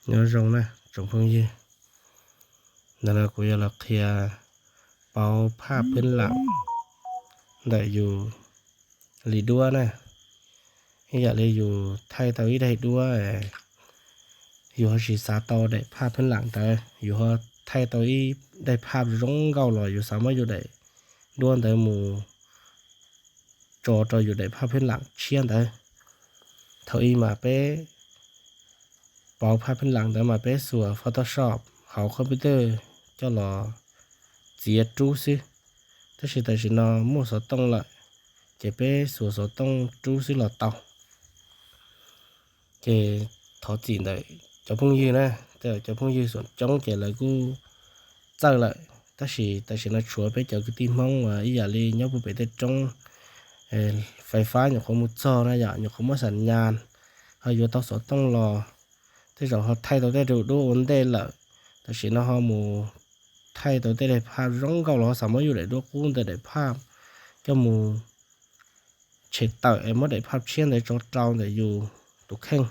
Nyob zoo na tsoom phooj ywg, ntawm no kuv yuav los qhia pauv phaj phwb lam ntawm yus li duab na. Ib yam li yus thaij tau ib daim duab, yus ho tsis xav tau daim phaj phwb lam ntawd, yus ho thaij tau ib daim phaj zoo nkauj los yus xav muab yus daim duab ntawd mus tso rau yus daim phaj phwb lam tshiab ntawd. Thaum ub mas peb pauv phaj phwb lam ntawd mas peb xuas Photoshop hauv computer coj los txiav rub xwb. Tab sis tam sim no muaj xov tooj lawm, ces peb xuas xov tooj rub xwb los tau. Ces thov txim ntawm cov phooj ywg na, cov phooj ywg xuam coob ces lawv kuj txawj lawm, tab sis tam sim no tshuav peb cov kwv tij Hmoob uas ib yam li nyob puag pem tej roob fais fab nyuam qhuav mus txog na yom, nyuam qhuav muab xam nyas ho yuav tau xov tooj los, tej zaum ho thaij tau tej daim duab ua ntej lawm. Tam sim no ho mus thaij tau tej daim phaj zoo nkauj los ho xav muab yus daim duab qub ntawd daim phaj coj mus tshem tawm es muab daim phaj tshiab ntawd tso rau ntawm yus tus kheej,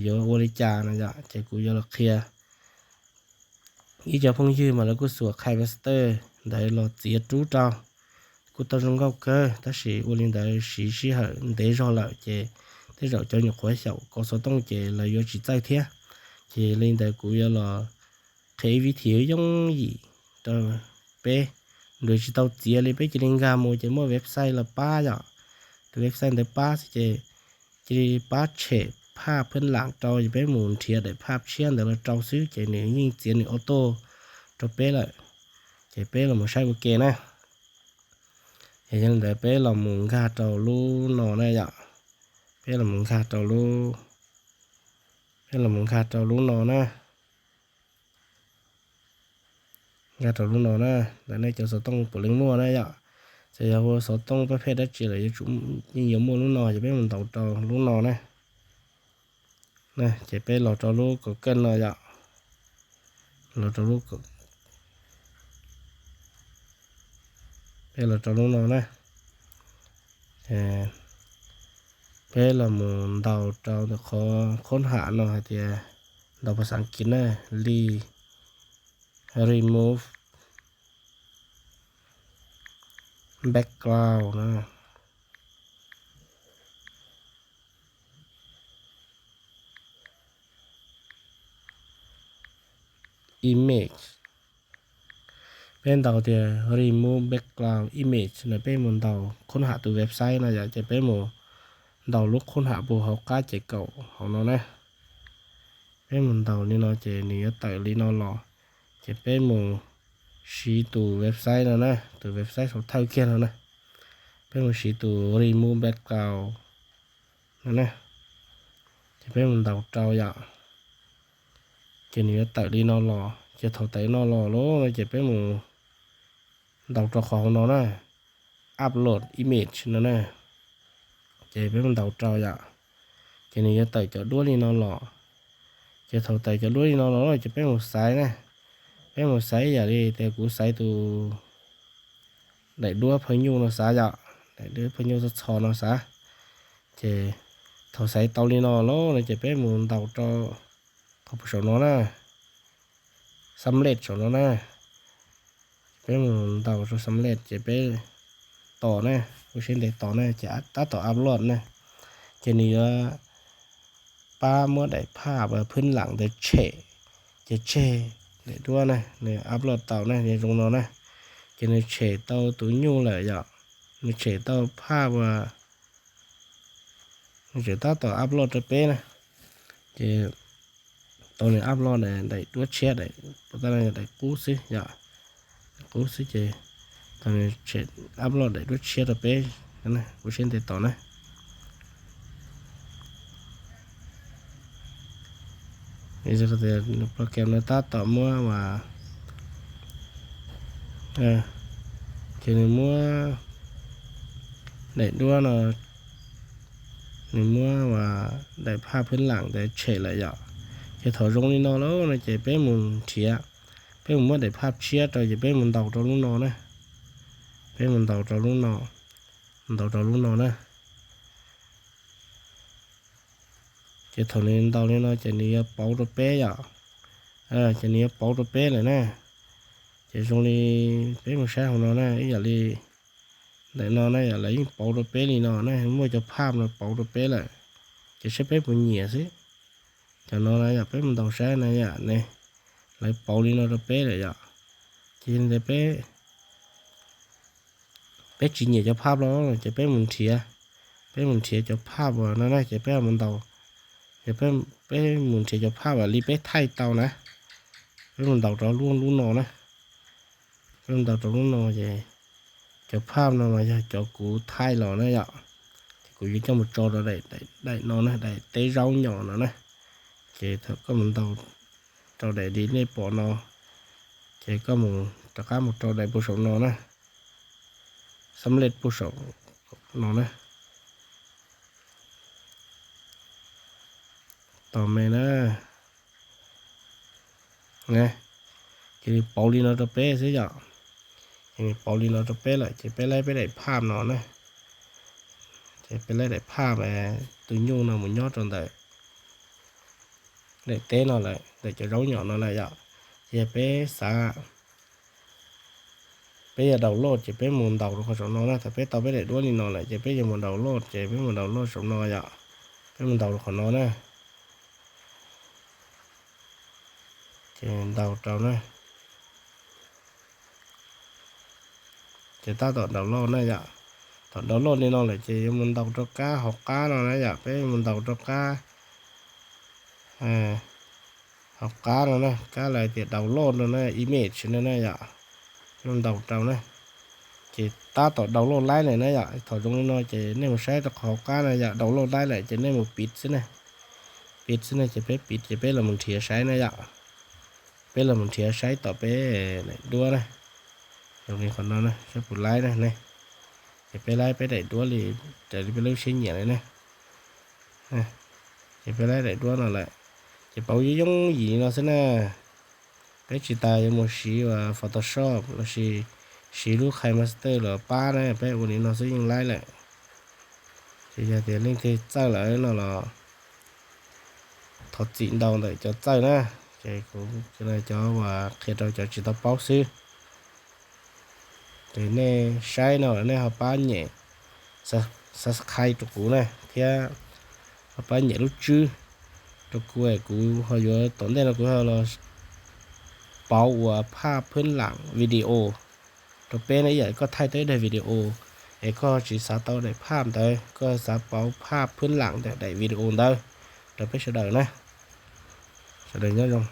yuav ua li cas no yom, ces kuv yuav los qhia. Ib co phooj ywg mas lawv kuj xuas KineMaster ntawd los txiav rub rau, kuj tau zoo nkauj kawg, tab sis ua li ntawd siv sij hawm ntev zog lawm ces tej zaum cov nyuam qhuav xyaum kov xov tooj ces lawv yuav tsis txawj thiab. Ces li ntawd kuv yuav los qhia ib vib thib yooj yim rau peb, nws tsis tau txiav li, peb cia li nkag mus ces muaj website los pab yom. Tus website ntawd pab xwb ces cia li pab tshem phaj phwb lam rau, ces peb mus nrhiav daim phaj tshiab ntawd los rau xwb ces nws yeej txiav nws auto rau peb lawm. Ces peb los mus saib ua ke na. Ces yog li ntawd peb los mus nkag rau lub no na yom. Peb los mus nkag rau lub, peb los mus nkag rau lub no na. Nkag rau lub no na, ntawm nej cov xov tooj puav leej muaj na yom. Txawm yog ua xov tooj pab phem dab tsi los yuav tsum yeej yuav muaj lub no, ces peb mus ntaus rau lub no na. Ces peb los rau lub Google no yom, los rau lub, peb los rau lub no na. Peb los mus ntaus rau ntawm qhov khoob ham no hais tias, ntaus pas xav kiv na, li remove background na. Image. Peb ntaus tias remove background image no, peb mus ntaus khoob ham tus website no yom, ces peb mus ntaus lub khoob ham puag hauv qab ces kaum hauv no na. Peb mus ntaus li no ces nws yuav tawm li no los, ces peb mus siv tus website no na, tus website saum thawj kiag no na. Peb mus siv tus remove background no na, ces peb mus ntaus rau yom, ces nws yuav tawm li no los, ces thaum tawm no los lawm no ces peb mus ntaus rau qhov hauv no na, upload image no na, ces peb mus ntaus rau yom, ces nws yuav tawm cov duab li no los, ces thaum tawm cov duab li no los ces peb mus xaiv na, peb mus xaiv ib yam li tias kuv xaiv tus daim duab phaj nyuj no xav yom, daim duab phaj nyuj txho txho no xav, ces thaum xaiv tau li no lawm no ces peb mus ntaus rau qhov puag saum no na, xab lej saum no na, peb mus ntaus rau xab lej ces peb tos na, ua siab ntev tos na, ces tab tom upload na, ces nws yuav pab muab daim phaj phwb lam ntawd tshem, ces tseg daim duab na, nws upload tau na, zoo no na, ces nws tshem tau tus nyuj lawm yom, nws tshem tau phaj ua, nws tseem tab tom upload rau peb na, ces tau nws upload daim duab tshiab, daim qub xwb yom, daim qub xwb ces tau nws tshem upload daim duab tshiab rau peb, ua siab ntev tos na. Program no tab tom muab as, ces nws muab daim duab no, nws muab as daim phaj phwb lam ntawd tshem lawm yom. Ces thaum zoo li no lawm no ces peb mus nrhiav, peb mus muab daim phaj tshiab rau ces peb mus ntaus rau lub no na. Peb mus ntaus rau lub no, ntaus rau lub no na. Ces thaum nws ntaus li no ces nws yuav pauv rau peb yom. Ces nws yuav pauv rau peb lawm na. Ces zoo li peb mus saib hauv no na, ib yam li ntawm no na yom, lawv yeej pauv rau peb li no na, muaj cov phaj no pauv rau peb lawm. Ces saib peb puas nyiam xwb. Cov no na yom, peb mus ntaus saib na yom, ne, lawv pauv li no rau peb lawm yom. Ces yog li ntawd peb, peb tsis nyiam cov phaj los ces peb mus nrhiav, peb mus nrhiav cov phaj uas no na ces peb mus ntaus, peb mus nrhiav cov phaj uas li peb thaij tau na, peb mus ntaus rau lub lub no na. Peb mus ntaus rau lub no ces cov phaj no mas yog cov kuv thaij los na yom. Ces kuv yuav coj mus tso rau daim no na, daim teb zaub nyom no na. Ces thaum koj mus ntaus rau daim li nej pom no, ces koj mus rov qab mus rau daim puag saum no na, xab lej puag saum no na. Tos me na. Ces nws pauv li no rau peb xwb yom. Ces nws pauv li no rau peb lawm ces peb laib peb daim phaj no na. Ces peb laib daim phaj, tus nyuj no mus nyob rau ntawm daim teb no lawm, ntawm cov zaub nyom no lawm yom. Ces yog peb xav, peb yog download ces peb mus ntaus rau qhov saum no na. Thaum peb tau peb daim duab li no lawm ces peb yuav mus download ces peb mus download saum no yom. Peb mus ntaus rau qhov no na. Ces ntaus rau na. Ces tab tom download na yom. Thaum download li no lawm ces yuav mus ntaus rau kab hauv qab no na yom, peb mus ntaus rau kab hauv qab no na, kab lawv tias download no na, image no na yom. Peb mus ntaus rau na. Ces tab tom download laib lawm na yom. Thaum zoo li no ces nej mus saib rau qhov hauv qab no yom, download laib lawm ces nej mus piv xwb na. Piv xwb na, ces peb piv ces peb los mus nrhiav saib na yom. Peb los mus nrhiav saib tom peb daim duab na. Zoo li qhov no na, saib puas laib na ne. Ces peb laib peb daim duab li raws li peb lub siab nyiam lawm na. Ces peb laib daim duab no lawm, ces pauv yooj yooj yim no xwb na. Peb tsis tas yuav mus siv uas Photoshop lossis siv lub KineMaster los pab na, peb ua li no xwb yeej laib lawm. Ces yog tias leej twg txawj lawm no los thov txim ntau ntawm cov txawj na. Ces kuv cov uas qhia rau cov tsis tau paub xwb. Ces nej saib no nej ho pab nyem subscribe rau kuv na, thiab ho pab nyem lub tswb rau kuv, kuv ho yuav tom ntej no kuv ho los pauv uas phaj phwb lam video rau peb na, ib yam koj thaij tau ib daim video es koj tsis xav tau daim phaj ntawd, koj xav pauv phaj phwb lam ntawm daim video ntawd rau peb sawv daws na. Sawv daws nyob zoo.